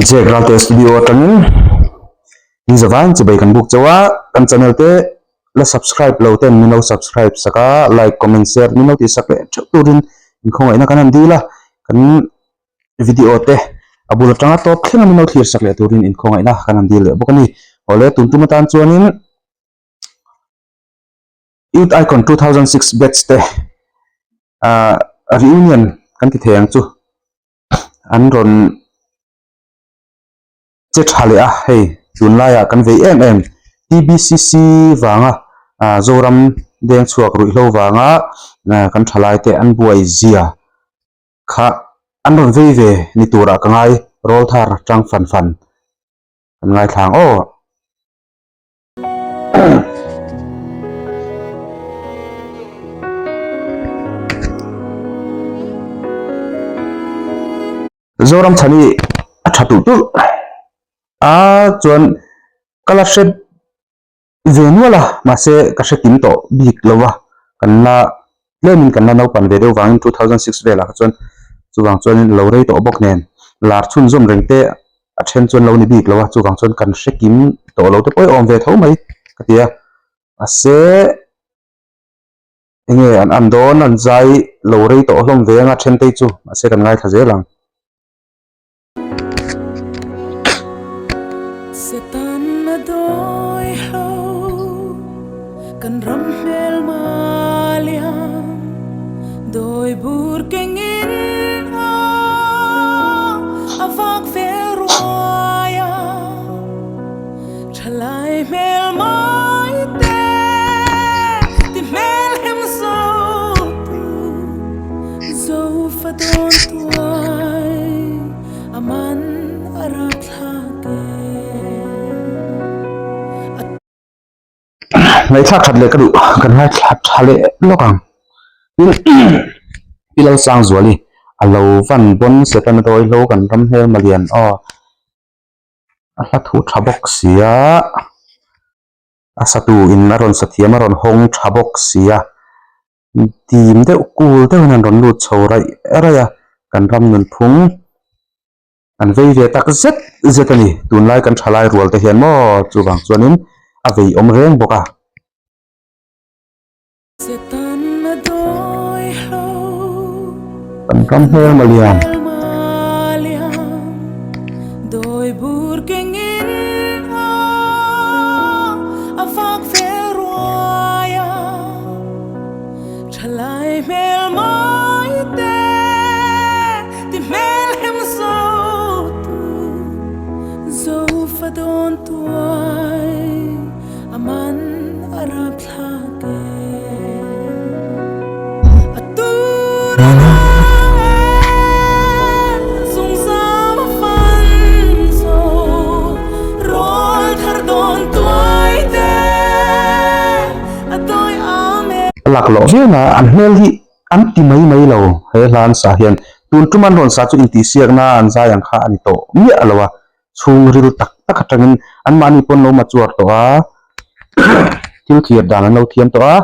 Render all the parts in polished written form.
Jack Ralte Studio atangin ni zavain chibai kan buk chauh a, kan channel te la subscribe lo ten min lo subscribe sak a, like comment share min lo tih sak leh theuh turin inkhawngaihna kan han dil a, kan video te a bul atanga tawp thleng a min lo thlir sak leh turin inkhawngaihna kan han dil leh bawk a ni. Awle tun tum atan chuanin Youth Icon 2006 batch te ah reunion kan ti thei ang chu. An rawn che tha leh a, hei tunlaiah kan vei em em TBCC vanga ah Zoram deng chhuak ruihhlo vanga ah kan thalai te an buai zia kha an rawn vei ve ni turah ka ngai rawlthar tang fan fan kan ngaithla ang aw. Zoram chhani a tha tulh tulh a chuan ka la hre ve nual a mahse ka hre kim tawh bik lo va kan la tlemin kan la naupan ve deuh vangin 2006 velah kha chuan chuvang chuanin lo rei tawh bawk nen lar chhunzawm reng te a then chuan lo ni bik lo a chuvang chuan kan hre kim tawh lo te pawh hi a awm ve tho mai ka ti a mahse enge an an dawn an zai lo rei tawh hlawm ve anga then te chu mahse kan ngaithla zel ang. Setan a dawi hlo kan ram hmel maliam dawi bur kengin a a vak vel ruai a thalai hmel mai te ti hmel hem zo tu zo fa dawn tuai a man a rapthlak e. Ngaihthlak that leh ka duh kan ngaithla tha leh lawk ang tin Pi Lalsangzuali a lo van bawn Setana dawi hlo kan ram hmel malian aw a hla thu tha bawk sia a satu in a rawn sa thiam a rawn hawng tha bawk sia dim deuh kul deuhin an rawn lut chho raih raih a kan ram nunphung. An vei ve tak zet zet a ni. Tunlai kan thalai rual te hian maw chuvang chuanin a vei awm reng bawk a. Kan ram hmel malian. Ti hmel hem zo tu zo fa dawn tuai a man a rap thlak e a tur a na e zungzam a fan zo rawl thar dawn tuai te a tawi amen. A laklawh viau na an hmel hi An ti mai mai lo, he hla an sa hian tun tum an rawn sa chu intihsiakna an zai ang kha a ni tawh miah lo a, chhungril tak tak atangin anmahni pawn lo machuar tawh a, thil thlir dan an lo thiam tawh a,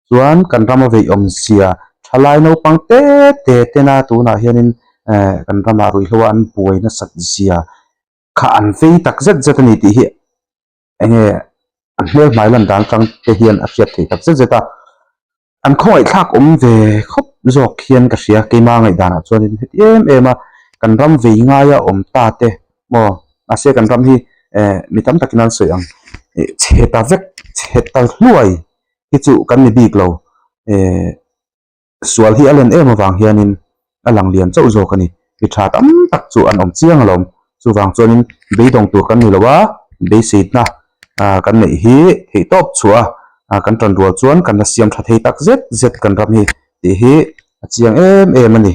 chuan kan rama veiawm zia thalai naupang te te tena tunah hianin eh kan ramah ruihhlo a an buai nasat zia kha an vei tak zet zet a ni tih hi enge an hmel hmai lan dan atang te hian a hriat theih tak zet zet a. An khawngaihthlak awm ve khawp zawk hian ka hria, keima ngaihdanah chuanin heti em em a, kan ram vei ngaia awm ta te maw, mahse kan ram hi eh mi tam takin an sawi ang eh chhe ta vek, chhe ta hluai hi chu kan ni bik lo eh sual hi a len em avang hianin a lang lian chauh zawk a ni, mi tha tam tak chu an awm chiang alawm, chuvang chuanin beidawng tur kan ni lo a, beiseitna ah kan neih hi theihtawp chhuah a ah kan tan rual chuan kan la siam tha thei tak zet zet kan ram hi tih hi a chiang em em a ni.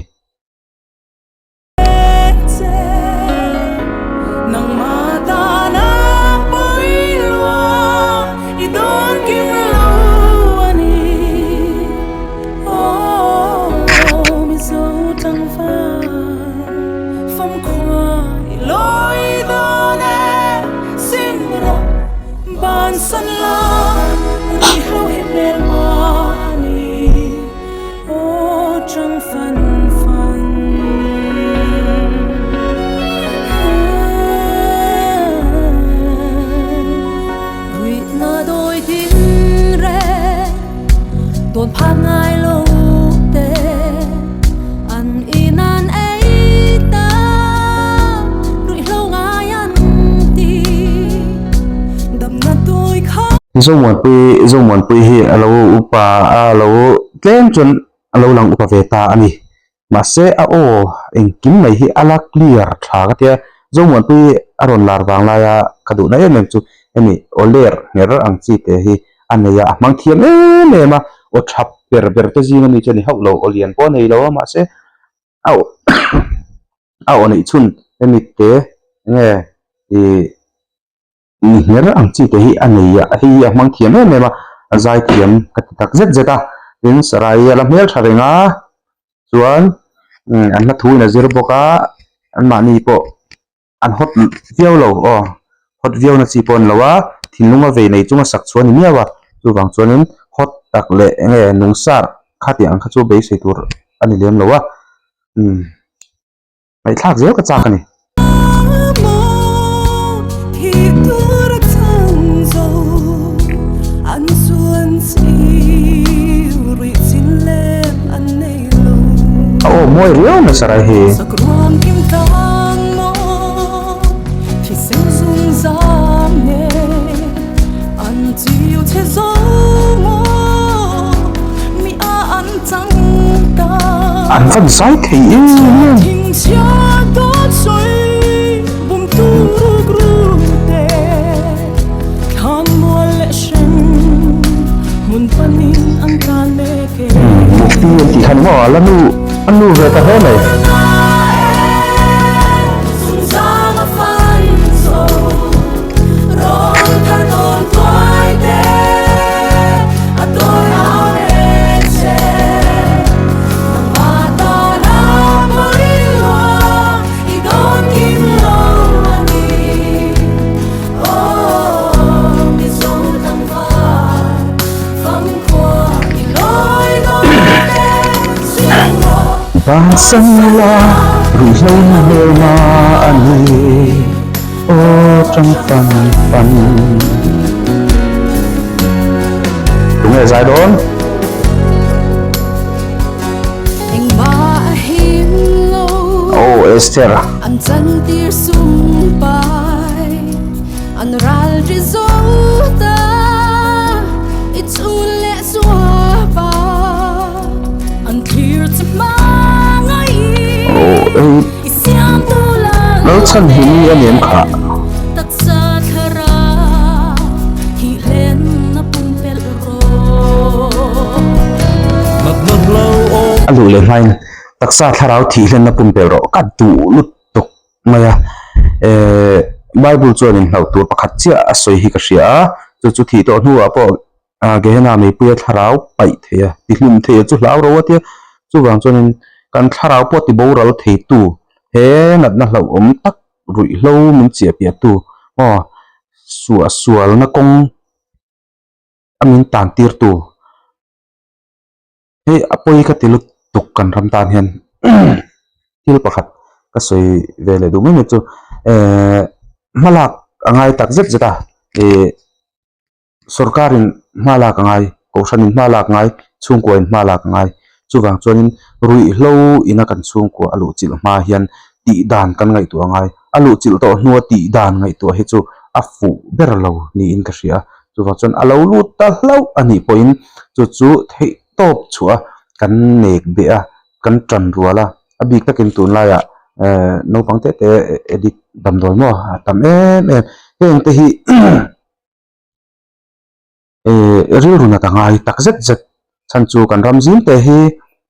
Zomuanpui Zomuanpui hi a lo upa a lo tlem chuan a lo lang upa ve ta a ni. Mahse a aw engkim mai hi a la clear tha ka tia. Zomuanpui a rawn lar vang laia ka duhna em em chu hemi aw ler ngher ang chi te hi a nei a, a hmang thiam em em a, aw tha ber ber te zinga mi chu a ni hauh lo, aw lian pawh a nei lo a mahse a aw a aw neih chhun hemi te enge ih Mi hmer ang chi te hi a nei a, hei hi a hmang thiam em em a, a zai thiam ka ti tak zet zet a, tin Sarai a la hmel tha reng a, chuan an hla thu in a zir bawk a, anmahni pawh an hot viau lo aw, hot viau na chi pawh a ni lo a, thinlung a vei nei chunga sak chhuah a ni miau a, chuvang chuanin hot tak leh eng nge nungsar khatiang ang kha chu beisei tur a ni lem lo a, umm. Ngaihthlak zel ka chak a ni. A aw mawi riau mai Sarai hi. An van zai thei em em. Mukti an tih kha ni maw a la nu a nu ve ta hle mai. Bansan la ruihhlo na hmelma a ni aw tang fan fan. Tunge zai dawn? Aw Esther. Aw hei Lalchhanhimi a ni em khah? A luh leh hmain taksa thlarau thih hlenna pumpelh rawh ka duh lutuk mai a. Ehh Bible chuan inhlauh tur pakhat chiah a sawi hi ka hria a, chu chu thih tawh hnuah pawh Gehenna meipuia thlarau paih thei a, tihlum thei a chu hlau ro a tia. Chuvang chuanin kan thlarau pawh tiboral theitu he natna hlauhawm tak ruihhlo min chiah piahtu aw suah sualna kawng a min tan tirtu hei a pawi ka ti lutuk kan ram tan hian thil pakhat ka sawi ve leh duh mai mai chu ehh hmalak a ngai tak zet zet a ih Sorkarin hma lak a ngai, Kohhranin hma lak a ngai, chhungkuain hma lak a ngai. Chuvang chuanin ruihhlo ina kan chhungkua a luhchilh hma hian tih dan kan ngaihtuah a ngai. A luhchilh tawh hnua tih dan ngaihtuah hi chu a fuh ber lo niin ka hria a. Chuvang chuan a lo lut ta hlauh a nih pawhin chu chu theih tawp chhuah a kan nek beh a, kan tan rual a. A bik takin tunlaiah naupang te te addict damdawi maw a tam em em. Heng te hi eh rilru nat a ngai tak zet zet chhan chu kan ram zim te hi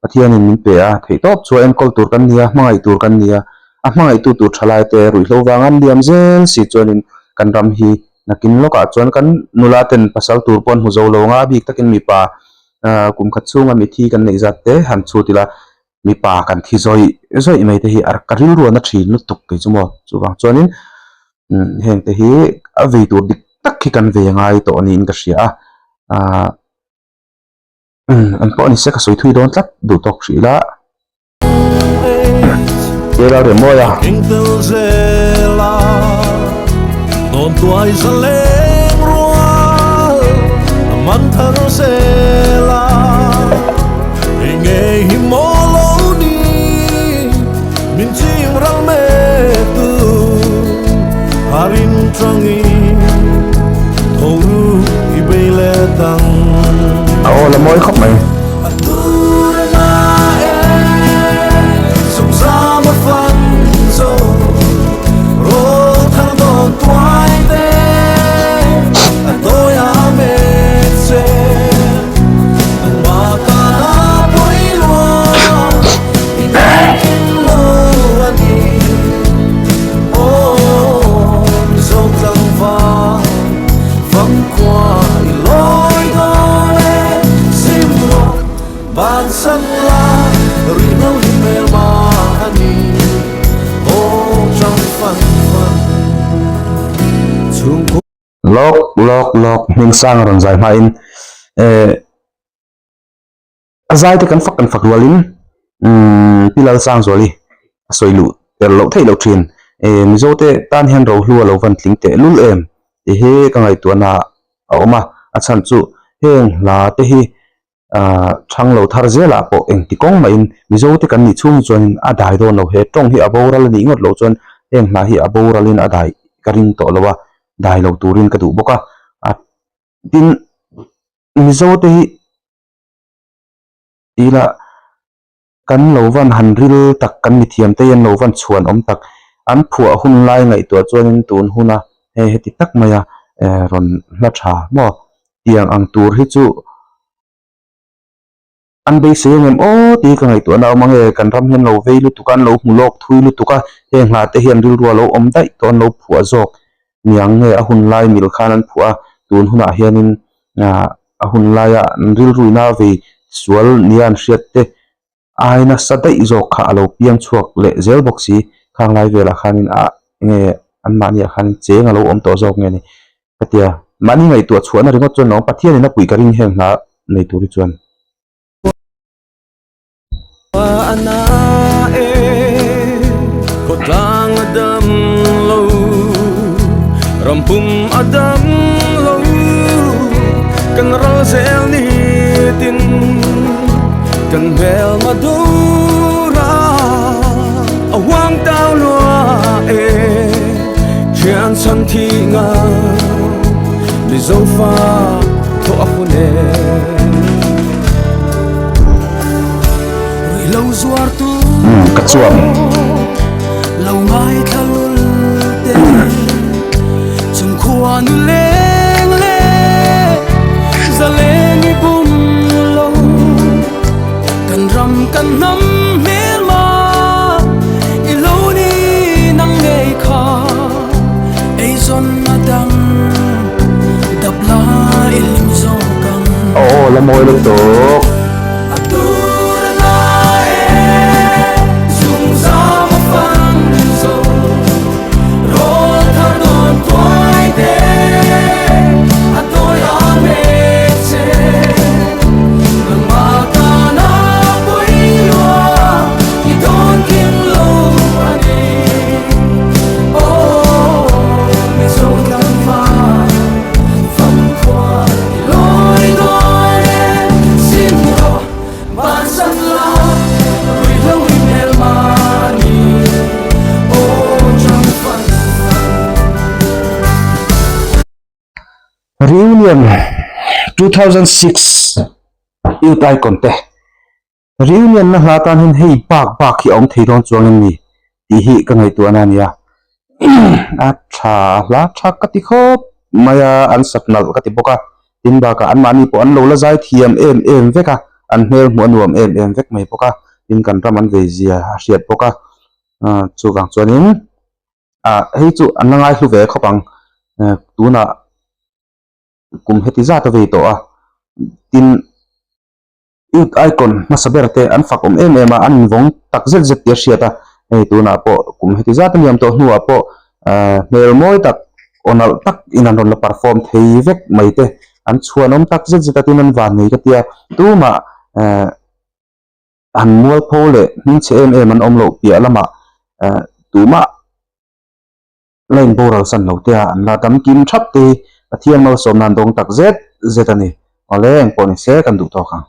Pathianin min pe a theihtawp chu a enkawl tur kan nia hmangaih tur kan nia a hmangaihtu tur thalai te ruihhlo vanga an liam zel si chuanin kan ram hi nakin lawkah chuan kan nula ten pasal tur pawh an hmu zo lo ang a a bik takin mipa ah kum khat chhunga mithi kan neih zat te han chhut ila mipa kan thi zawih zawih mai te hi a ka rilru a na thin lutuk kei chu maw chuvang chuanin heng te hi a vei tur dik tak hi kan ve ngai tawh niin ka hria a ahh an pawh a ni se ka sawi thui dawn tlat duh tawk hrih ila Ral rem mawi a. mawi khawp mai. Lawk lawk lawk hming sang a rawn zai hmain eh A zai te kan fak kan fak rualin umm Pi Lalsangzuali a sawi luh tel loh theih loh thin. Eh Mizo te tan hian rohlu a lo van tling teh lul em tih hi ka ngaihtuahna a awm a, a chhan chu heng hla te hi ah thang lo thar zelah pawh engti kawng mahin Mizo te kan nih chhung hi chuanin a dai dawn lo, he tawng hi a boral a nih ngawt loh chuan heng hla hi a boralin a dai ka ring tawh lo a, dai lo turin ka duh bawk a, a tin Mizo te hi. Tila kan lo van han ril tak, kan mithiam te hian lo van chhuan awm tak, an phuah hun lai ngaihtuah chuanin tun huna hei heti tak maia rawn hla tha maw tiang ang tur hi chu an beisei ang em aw tih hi ka ngaihtuahna a awm ang e, kan ram hian lo vei lutuk a, an lo hmu lawk thui lutuk a, heng hla te hian rilru a lo awm daih tawh an lo phuah zawk niang nge a hun lai mil khan an phuah a, tun hunah hianin ah a hun laia an rilruina vei sual nia an hriat te ai nasa daih zawk kha a lo piang chhuak leh zel bawk si khang lai velah khanin ah nge anmahni ah khanin cheng a lo awm tawh zawk nge ni ka tia mahni ngaihtuah chhuahna ringawt chuan lo Pathianin a puih ka ring heng hna nei tur hi chuan. Ka chuan. Aw la mawi lutuk. Reunion 2006 Youth Icon te Reunion na hla tan hian hei bak bak hi a awm thei dawn chuang em ni tih hi ka ngaihtuahna a nia. A tha a hla tha ka ti khawp mai a, an sat nalh ka ti bawk a, tin bakah anmahni pawh an lo la zai thiam em em vek a, an hmel hmuh a nuam em em vek mai bawk a, tin kan ram an vei zia a hriat bawk a, chuvang chuanin ah hei chu an la ngaihlu ve khawp ang tunah kum heti zat a vei tawh a, tin. Youth Icon hmasa ber te an fak awm em em a, an invawng tak zet zet tih a hriat a, hei tunah pawh kum heti zat a liam tawh hnuah pawh ahh hmel mawi tak aw nalh tak in an rawn la perform thei vek mai te an chhuanawm tak zet zet a tin an van nei ka tia tumah ehh han mualpho leh hmingchhe em em an awm loh piah lamah ehh tumah la inboral san lo te a an la dam kim thap te hi Pathian malsawmna an dawng tak zet zet a ni. Awle engpawh ni se kan duh tawk ang.